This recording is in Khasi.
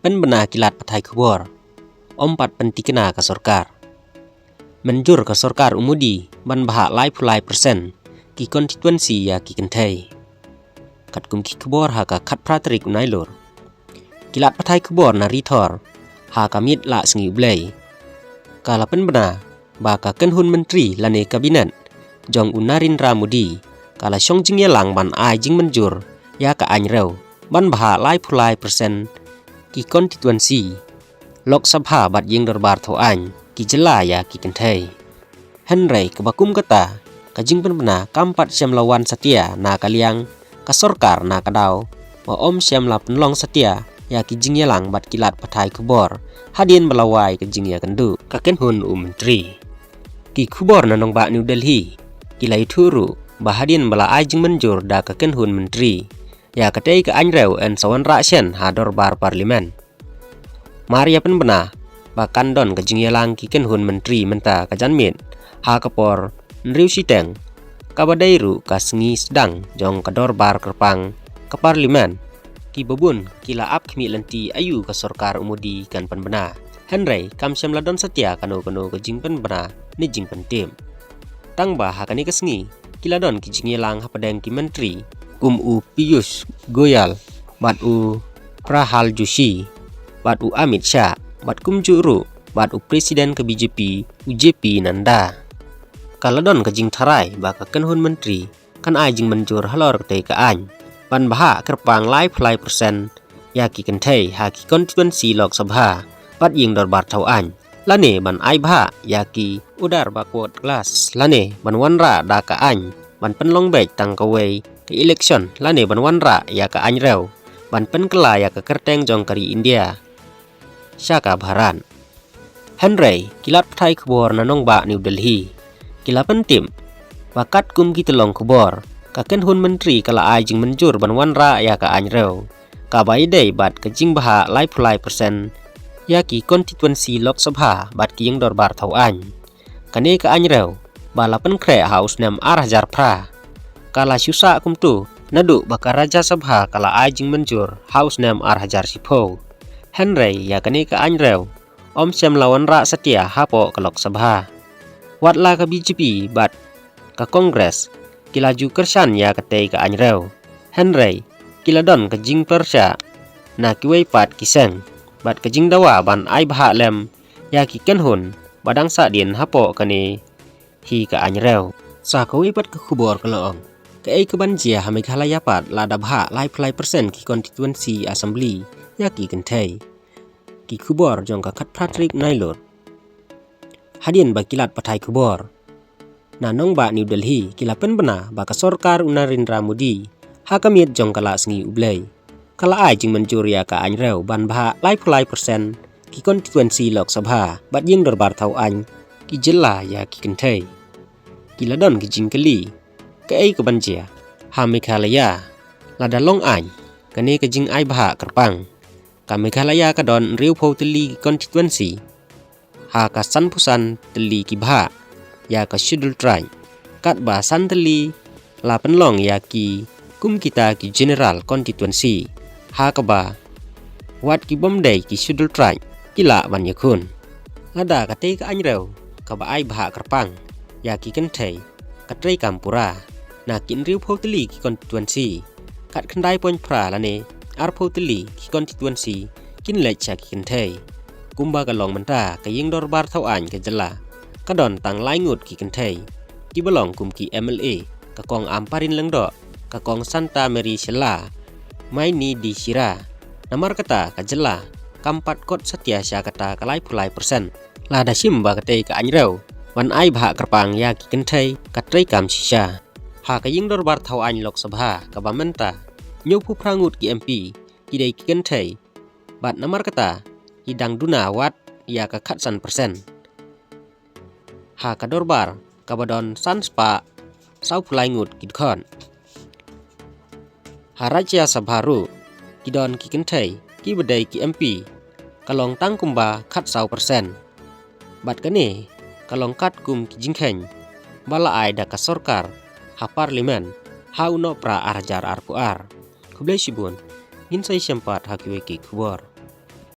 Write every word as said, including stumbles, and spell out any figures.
Pynbna ki lad pathai khubor, ym pat pyntikna ka sorkar. Mynjur ka sorkar u Modi ban bhah laiphew lai percent ki constituency ïa ki kynthei. Katkum ki khubor ha ka khatphra tarik u Nailur, ki lad pathai khubor na Ri Thor ha ka miet la sngi U Blei ka la pynbna ba ka kynhun myntri lane kabinet jong u Narendra Modi ka la shong jingïalang ban ai jingmynjur ïa ka aiñ rew ban bhah laiphew lai percent ki constituency Lok Sabha bad ïing dorbar thaw aiñ ki jylla ïa ki kynthei. Hynrei kaba kum kata, ka jingpynbna kam pat shym la wan satia na ka liang ka sorkar, na ka daw ba ym shym la pynlong satia ïa ki jingïalang bad ki lad pathai khubor hadien ba la wai ka jingïakynduh ka kynhun u myntri. Ki khubor na nongbah New Delhi ki la ïathuh ruh ba hadien ba la ai jingmynjur da ka kynhun myntri ïa katei ka aiñ rew yn sa wanrah shen ha dorbar parliament. Mar ïa pynbna ba kan don ka jingïalang ki kynhun myntri mynta ka janmiet ha ka por hynriew shiteng, kaba dei ruh ka sngi sdang jong ka dorbar kyrpang ka parliament, kiba bun ki la ap khmih lynti aïu ka sorkar u Modi kan pynbna. Hynrei kam shym la don satia kano kano ka jingpynbna ne jingpyntip. Tang ba ha kane ka sngi ki la don ki jingïalang hapdeng ki myntri kum u Piyush Goyal bad u Pralhad Joshi bad u Amit Shah bad kumjuh ruh bad u president ka B J P u J P Nadda. Ka la don ka jingtharai ba ka kynhun myntri kan ai jingmynjur halor katei ka aiñ ban bhah kyrpang laiphew lai percent ïa ki kynthei ha ki constituency Lok Sabha bad ïing dorbar thaw aiñ, lane ban ai bhah ïa ki order backward class, lane ban wanrah da ka aiñ ban pynlong beit tang kawei ka election, lane ban wanrah ïa ka aiñ rew ban pynkylla ïa ka kyrteng jong ka ri India sha ka Bharat. Hynrei ki lad pathai khubor na nongbah New Delhi ki la pyntip ba katkum ki tyllong khubor, ka kynhun myntri ka la ai jingmynjur ban wanrah ïa ka aiñ rew kaba ïadei bad ka jingbhah laiphew lai percent ïa ki constituency Lok Sabha bad ki ïing dorbar thaw aiñ. Kane ka aiñ rew ba la pynkhreh ha u snem ar hajar phra ka la shu sah kumta naduh ba ka Rajya Sabha ka la ai jingmynjur ha u snem ar hajar shiphew. Hynrei ïa kane ka aiñ rew ym shym la wanrah satia hapoh ka Lok Sabha. Wat la ka B J P bad ka Congress ki la ju kyrshan ïa katei ka aiñ rew, hynrei ki la don ka jingpyrshah na kiwei pat ki seng bad ka jingdawa ban ai bhah lem ïa ki kynhun ba dang sahdien hapoh kane hi ka aiñ rew. Sa kawei pat ka khubor ka la ong, kaei kaban jia ha Meghalaya pat lada bhah laiphew lai percent ki constituency assembly ïa ki kynthei. Ki khubor jong ka khatphra tarik Nailur. Hadien ba ki lad pathai khubor na nongbah New Delhi ki la pynbna ba ka sorkar u Narendra Modi ha ka miet jong ka la sngi U Blei ka la ai jingmynjur ïa ka aiñ rew ban bhah laiphew lai percent ki constituency Lok Sabha bad ïing dorbar thaw aiñ ki jylla ïa ki kynthei. Ki la don ki jingkylli, kaei kaban jia ha Meghalaya lada long aiñ kane ka jingai bhah kyrpang? Ka Meghalaya ka don hynriewphew tylli ki constituency. Ha ka sanphew san tylli ki bhah ïa ka Scheduled Tribe, katba san tylli la pynlong ïa ki kum kita ki general constituency, ha kaba wat ki bym dei ki Scheduled Tribe ki lah ban ïakhun. Lada katei ka aiñ rew kaba ai bhah kyrpang ïa ki kynthei ka treikam pura, na ki hynriewphew tylli ki constituency, kat khyndai point phra lane arphew tylli ki constituency kin leit sha ki kynthei. Kumba ka long mynta, ka ïing dorbar thaw aiñ ka jylla ka don tang lai ngut ki kynthei kiba long kum ki M L A, ka Kong Ampareen Lyngdoh, ka Kong Santa Mary Shylla, Mynie D Shira. Namar kata ka jylla kam pat kot satia sha kata ka laiphew lai percent lada shim ba katei ka aiñ rew ban ai bhah kyrpang ïa ki kynthei ka treikam shisha. Ha ka ïing dorbar thaw aiñ Lok Sabha kaba mynta, hynñiewphew phra ngut ki M P ki dei ki kynthei, bad namar kata ki dang duna wat ïa ka khatsan percent ha ka dorbar kaba don san spah sawphew lai ngut ki dkhot. Ha Rajya Sabha ruh ki don ki kynthei kiba dei ki M P ka long tang kumba khatsaw percent. Bad kane ka long katkum ki jingkheiñ ba la ai da ka sorkar ha Parliament ha u Nohprah ar hajar arphew ar. Khublei shibun, ngin sa ïashem pat ha kiwei ki khubor.